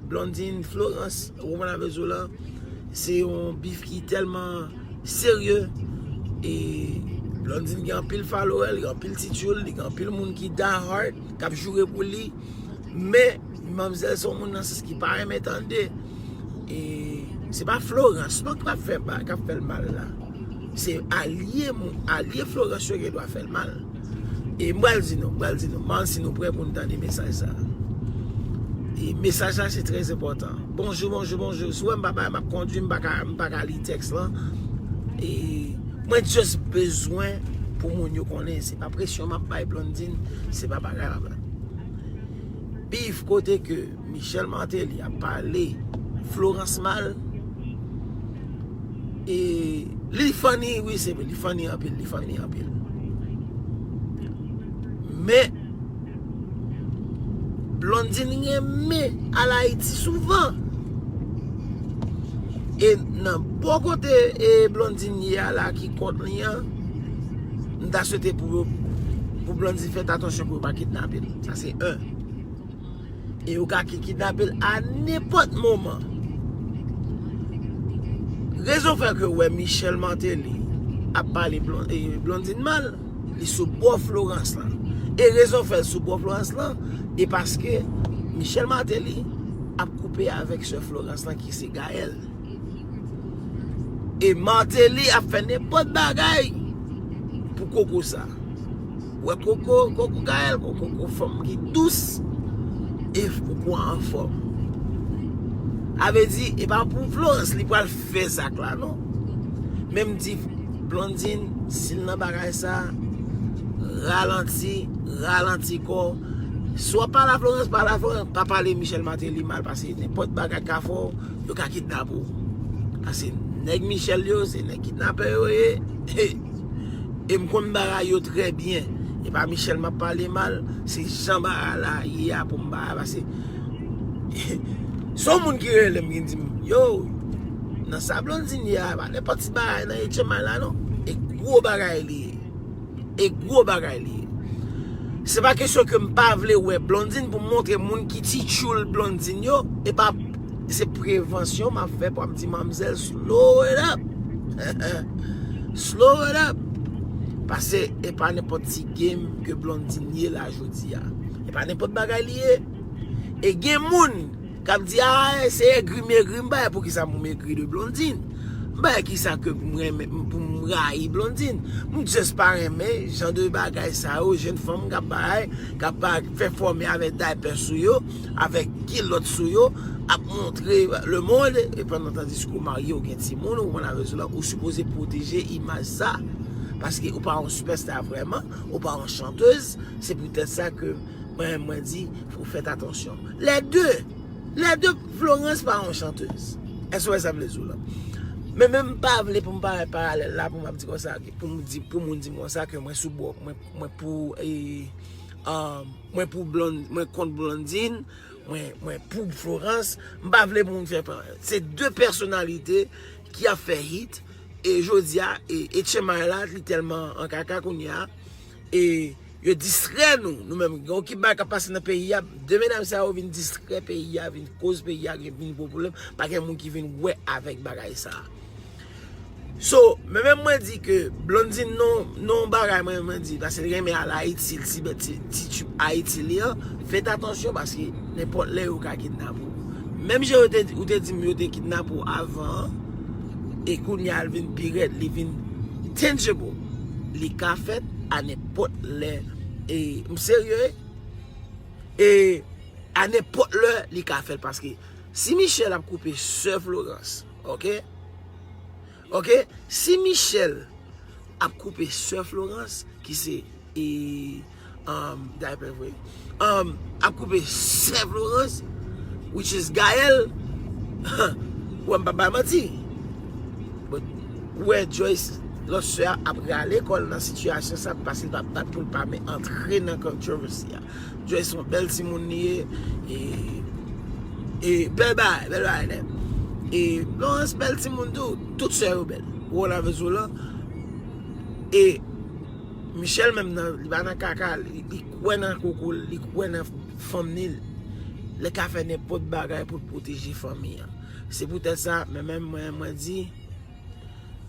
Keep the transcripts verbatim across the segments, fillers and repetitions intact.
Blondine, Florence, ou konprann sa m vle di w la, se yon bif ki tèlman serye. E Blondine gen anpil follower, li gen anpil titye, li gen anpil moun ki die hard, k ap joure pou li. Men, manmzèl se yon moun nan sans ki pa renmen tande. E se pa Florence non k ap fè, k ap fè l mal la. Se alye, alye Florence yo gen dwa fè l mal. E m pral di nou, m pral di nou, m pral si nou prè pou n tande mesaj sa. E mesaj la se trè enpòtan. Bonjou, bonjou, bonjou. Si w wè m pa bay, m ap kondwi, m pa ka, m pa ka li tèks lan. E mwen just bezwen pou moun yo konnen, se pa presyon m ap bay Blondine, se pa bagay m ap bay. Bif kote ke Michel Martelly ap pale Florence mal. E li funny, wi, se vre, li funny anpil, li funny anpil. Men, Blondine renmen al Ayiti souvan. E nan bò kote e Blondine ye a la ki kont li an, m ta swete pou, pou Blondine fè atansyon pou yo pa kidnape l. Sa se en. E yo ka ki kidnape l a nenpòt moman. Rezon fè ke w wè Michel Martelly ap pale Blon- e Blondine mal, li sou bò Florence lan. E rezon fè l sou bò Florence lan, e paske Michel Martelly ap koupe avèk sè Florence lan ki se Gaëlle. E Martelly ap fè nenpòt bagay pou koko sa. Wè koko, koko Gaëlle, koko, koko fanm ki dous, e koko anfòm. A vle di, e pa pou Florence li pral fè zak la non. Men m di Blondine, si l nan bagay sa, ralanti, ralanti kò. Si w ap pale a Florence, pale a Florence, pa pale Michel Martelly mal, paske nenpòt bagay ka fè w, yo ka kidnape w. Paske nèg Michel yo, se nèg kidnapè yo ye. E m konn bagay yo trè byen. E pa Michel m ap pale mal, se jan bagay la ye a pou m bagay, paske se yon moun ki rele m, ki di m, yo, nan sa Blondine ye a, pa nenpòt ti bagay nan H M I la non. E gwo bagay li ye. E gwo bagay li ye. Se pa kesyon ke m pa vle wè Blondine pou m montre moun ki titchoul Blondine yo. E pa, se prevansyon m ap fè pou ap di manmzèl slow it up. Slow it up. Paske e pa nenpòt ti game ke Blondine ye la jodi a. E pa nenpòt bagay li ye. E gen moun k ap di, a, se egri m egri, m pa wè poukisa pou m egri de Blondine. M pa wè kisa ke m renmen, pou m rayi Blondine. M just pa renmen jan de bagay sa yo, jèn fanm k ap bagay, k ap ba- fè fòme avèk daypè sou yo, avèk kilòt sou yo, ap montre lemonn, e pandan tandis ke w marye, ou gen timoun, ou konn avèk sou la, ou sipoze pwoteje imaj sa. Paske ou pa yon sipèsta vrèman, ou pa yon chantèz, se poutèt sa ke mwen, mwen di, fò w fè atansyon. Lè de, lè de, Florence pa yon chantèz. Èske w wè sa m vle di w la? Men, men m pa vle pou m pa fè paralèl la, pou m ap di konsa, pou m di, pou moun di m konsa ke mwen sou bò, mwen, mwen pou, e, um, mwen pou Blond-, mwen kont Blondine, mwen, mwen pou Florence. M pa vle pou moun fè paralèl. Se de pèsonalite ki ap fè hit. E jodi a, e, H M I la, li tèlman an kaka kounye a. E yo distrè nou, nou menm. Gen yon kip bagay k ap pase nan peyi a, de medam sa yo vin distrè peyi a, vin koz peyi a, gen vin gwo pwoblèm, pa gen moun ki vin wè avèk bagay sa. So, men menm mwen di ke Blondine non, non bagay mwen, mwen di, paske li renmen al Ayiti, li ti bèt ti, ti tchip Ayiti li an, fèt atansyon paske nenpòt lè yo ka kidnape w. Menm jan yo te, ou te di m yo te kidnape w avan an, e kounye a l vin pi rèd, li vin tangible. Li ka fèt a nenpòt lè. E m serye, e a nenpòt lè li ka fèt paske si Michel ap koupe sè Florence, ok? Ok? Si Michel ap koupe sè Florence, ki se, e, um, daypè vre, um, ap koupe sè Florence, which is Gaëlle, wè m pa bay manti. But, wè Joyce, lòt sè a ap rale kò l nan sitiyasyon sa, paske l pa bat pou l pa men antre nan controversy a. Joyce se yon bèl timoun li ye. E, e bèl bagay, bèl bagay nèt. E Florence bèl timoun tou. Tout sè yo bèl. Ou konn avèk zo lan. E Michel menm nan, li pa nan kaka, li, li kwè nan koko l, li kwè nan fanm ni l. Li ka fè nenpòt bagay pou l pwoteje fanmi an. Se poutèt sa, men menm mwen, mwen di,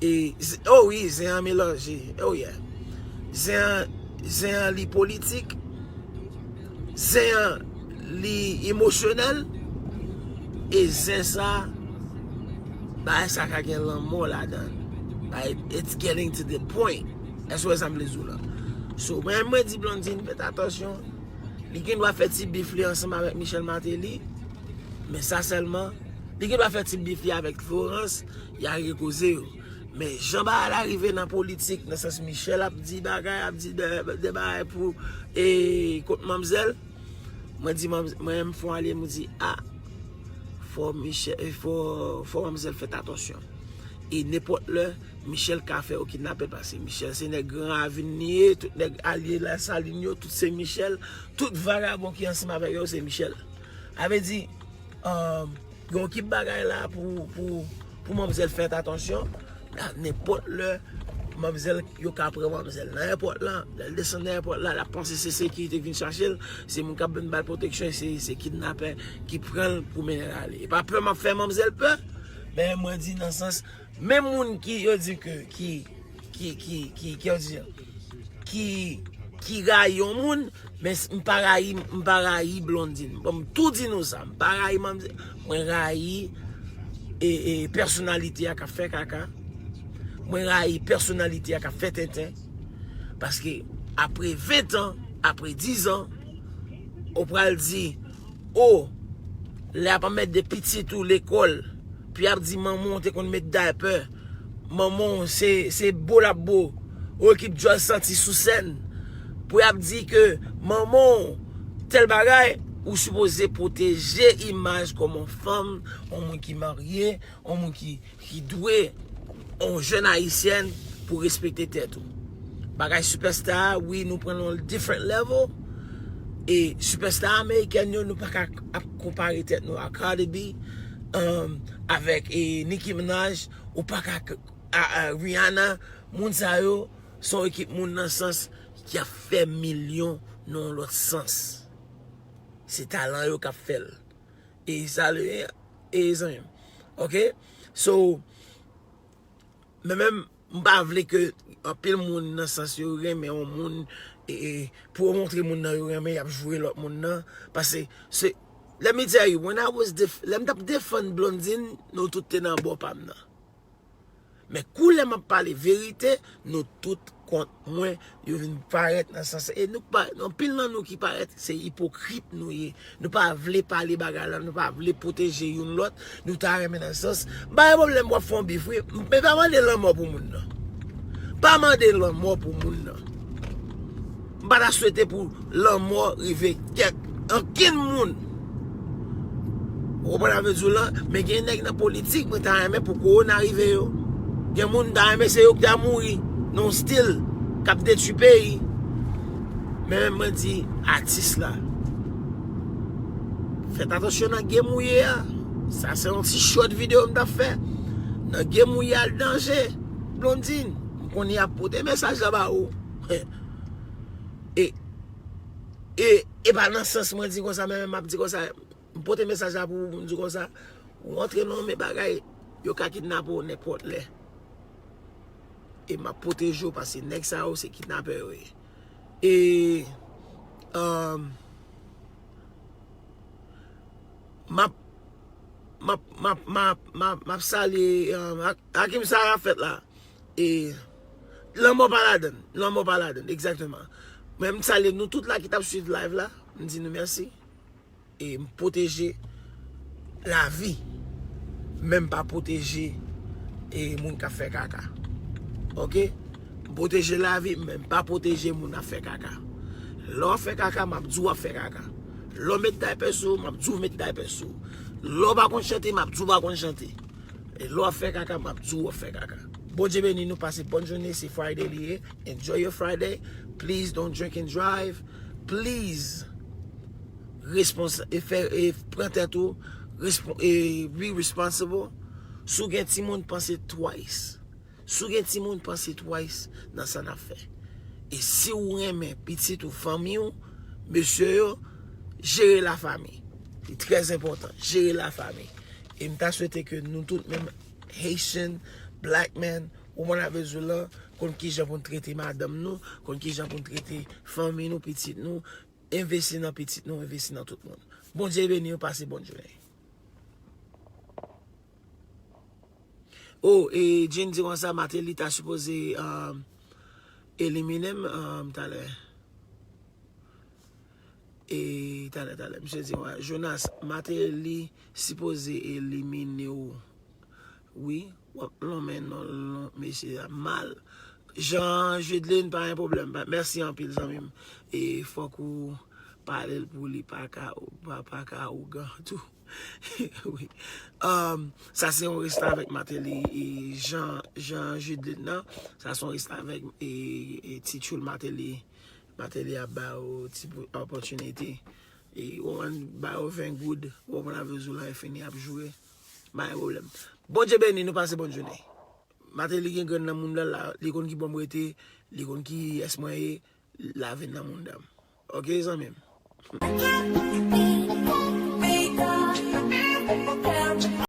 e, z- oh wi, zen an melanje. Oh yeah. Zen an, zen an li politik. Zen an li emosyonèl. E zen sa, bagay sa ka gen lanmò ladan l. Bagay, it's getting to the point. Èske w wè sa m vle di w la? So, mwen, mwen di Blondine, fèt atansyon. Li gen dwa fè ti bif li ansanm avèk Michel Martelly. Men sa sèlman, li gen dwa fè ti bif li avèk Florence, y a regle koze yo. Men jan bagay la rive nan politik, nan sans Michel ap di bagay, ap di de, de bagay pou e, kont manmzèl, mwen di manmzèl, mwen menm fò ale, mwen di, a, fò Michel, fò, fò manmzèl fèt atansyon. E nenpòt lè, Michel ka fè yo kidnape l, paske Michel se nèg Gran Ravin li ye, tout nèg alye Lasalin yo, tout se Michel, tout vagabon ki ansanm avèk yo se Michel. Sa vle di, um, gen yon ekip bagay la pou, pou, pou manmzèl fèt atansyon. Nenpòt lè, manmzèl, yo ka pran manmzèl nan èpòt la. Lè l desann nan èpòt la, l ap panse se sekirite k vin chache l, se moun k ap vin ba l pwoteksyon, se, se kidnapè ki pran l pou mennen l ale. E pa pè m ap fè manmzèl pè, men mwen di nan sans, menm moun ki, yo di ke, ki, ki, ki, ki, ki, yo di, ki, ki rayi yon moun, men s- m pa rayi, m pa rayi Blondine. Bon, m tou di nou sa, m pa rayi manmzèl, mwen rayi e, e, pèsonalite a k ap fè kaka. Mwen rayi pèsonalite a k ap fè tenten. Paske apre ven tan, apre diz an, ou pral di, o, lè ap mèt de pitit ou lekòl, pou y ap di manman w te konn met daypè, manman w se, se bo l ap bo, ou ekip djòl santi sou sèn, pou y ap di ke manman w tèl bagay, ou sipoze pwoteje imaj kòm yon fanm, yon moun ki marye, yon moun ki, ki dwe, yon jèn ayisyèn pou respekte tèt ou. Bagay sipèsta a, wi, nou pran l on different level. E sipèsta amerikèn yo, nou pa ka ap konpare tèt nou a Cardi B, um, avèk e, Nicki Minaj, ou pa ka k- a, a, Rihanna, moun sa yo, se yon ekip moun nan sans ki ap fè milyon nan yon lòt sans. Se talan yo k ap fè l. E salu, e zanmi m. Ok? So, men menm, m pa vle ke anpil moun nan sans yo renmen yon moun, e, e, pou yo montre moun nan yo renmen, y ap joure lòt moun nan. Paske, se, let me tell you, when I was def, lè m t ap defann Blondine, nou tout te nan bò pa m nan. Men kou lè m ap pale verite, nou tout kont mwen, yo vin parèt nan sans. E nou pa, anpil nan nou ki parèt, se ipokrit nou ye. Nou pa vle pale bagay la, nou pa vle pwoteje youn lòt, nou ta renmen nan sans. M pa gen pwoblèm w ap fè yon bif, wi, men pa mande lanmò pou moun nan. Pa mande lanmò pou moun nan. M pa ta swete pou lanmò rive kèk ankenn moun. Ou konprann sa m vle di w lan? Men gen nèg nan politik, mwen ta renmen pou kowona rive yo. Gen moun m ta renmen se yo ki ta mouri nan yon stil k ap detwi peyi. Men menm mwen di atis la, fèt atansyon nan game ou ye a. Sa se yon ti short videyo m t ap fè. Nan game ou ye a, l danje. Blondine, m konnen y ap pote mesaj la ba ou. E, e, e pa nan sans mwen di konsa, men m ap di konsa, m pote mesaj la pou ou, pou m di konsa, ou antre nan men bagay, yo ka kidnape w nenpòt lè. E m ap pwoteje w paske nèg sa yo se kidnapè yo ye. E, um, m ap, m ap, m ap, m ap, m ap, m ap salye, um, ak, ak sa k ap fèt la. E lanmò pa ladann, lanmò pa ladann, egzakteman. Men m salye nou tout la ki t ap swiv live la, m di nou mèsi. E m pwoteje lavi, men m pa pwoteje e moun k ap fè kaka. Ok? M pwoteje lavi, men m pa pwoteje moun ap fè kaka. Lè w ap fè kaka, m ap di w ap fè kaka. Lè w met daypè sou ou, m ap di w met daypè sou ou. Lè w pa konn chante, m ap di w pa konn chante. E lè w ap fè kaka, m ap di w w ap fè kaka. Bondye beni nou, pase bòn jounen, se Friday li ye. Enjoy your Friday. Please don't drink and drive. Please, respons e fè, e pran tèt ou, respon e be responsible. Si w gen timoun, panse twice. Si w gen timoun, panse twice nan sa n ap fè. E si w renmen pitit ou, fanmi w, mesye yo, jere lafanmi. Li trè enpòtan, jere lafanmi. E m ta swete ke nou tout menm Haitian, black man, ou konn avèzou lan, konn kijan pou n trete madanm nou, konn kijan pou n trete fanmi nou, pitit nou, envesti nan pitit nou, envesti nan tout moun. Bondye beni nou, pase bòn jounen. Oh, e Jean di konsa, Martelly ta sipoze um, elimine m um, talè. E talè, talè, misye di, Jonas, Martelly sipoze elimine w. Wi, w ap lonmen non lon mesye a mal. Jean Judeline, pa gen pwoblèm. Mèsi anpil, zanmi m. E fòk ou pale l pou li pa ka, pa, pa ka ougan tou. Wi. Um, sa se yon resta avèk Martelly e Jean, Jean Judeline nan. Sa se yon resta avèk e, e ti tchoul Martelly. Martelly ap ba yo ti opòtinite. E ou konprann, ba yo ven goud, ou konprann avèzou lan e fini ap joure. Pa gen pwoblèm. Bondye beni nou, pase bòn jounen. Martelly gen grenn nan moun la, la, li konn ki bò m rete, li konn ki yès mwen ye, lavi nan moun dam. Ok, zanmi m.